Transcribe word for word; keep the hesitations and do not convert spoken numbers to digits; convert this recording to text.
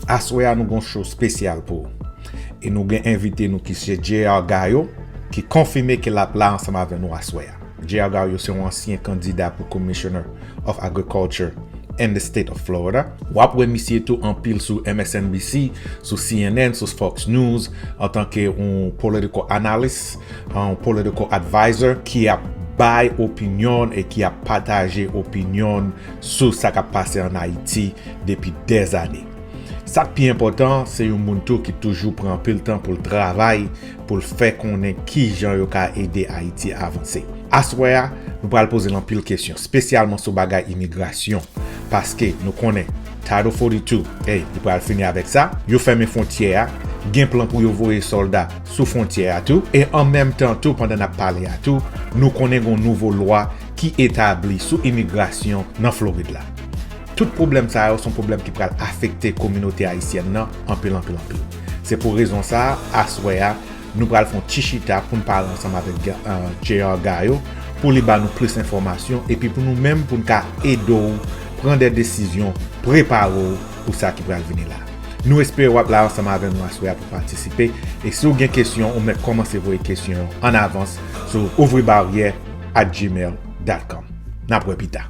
Aswè a nou gon show spesyal pou ou. E nou gen envite nou ki se J R Gayo, ki konfime ke l ap la ansanm avè nou aswè a. J R Gayo se yon ansyen kandida pou Commissioner of Agriculture in the State of Florida. W ap wè misye tou anpil sou M S N B C, sou C N N, sou Fox News, antanke yon political analyst, yon political advisor ki ap bay opinyon e ki ap pataje opinyon sou sa k ap pase ann Ayiti depi dèzane. Sa k pi enpòtan, se yon moun tou ki toujou pran anpil tan pou l travay, pou l fè konnen kijan yo ka ede Ayiti avanse. Aswè a, nou pral poze l anpil kesyon, espesyalman sou bagay imigrasyon, paske nou konnen Title forty-two, ey, li pral fini avèk sa. Yo fèmen fwontyè a, gen plan pou yo voye sòlda sou fwontyè a tou. E an menm tan tou, pandan n ap pale a tou, nou konnen gon nouvo lwa ki etabli sou imigrasyon nan Florid la. Tout pwoblèm sa yo se yon pwoblèm ki pral afekte kominote ayisyèn nan anpil, anpil, anpil. Se pou rezon sa a, aswè a, nou pral fè yon ti chita pou n pale ansanm avèk Ga- euh, J R Gayo, pou li ba nou plis enfòmasyon, epi pou nou menm, pou n ka ede w pran de desizyon, prepare w pou sa ki pral vini la. Nou espere w ap la ansanm avè nou aswè a pou patisipe, e si w gen kesyon, ou mèt kòmanse voye kesyon yo an avans sou ouvri baryè at gmail dot com. N ap wè pita.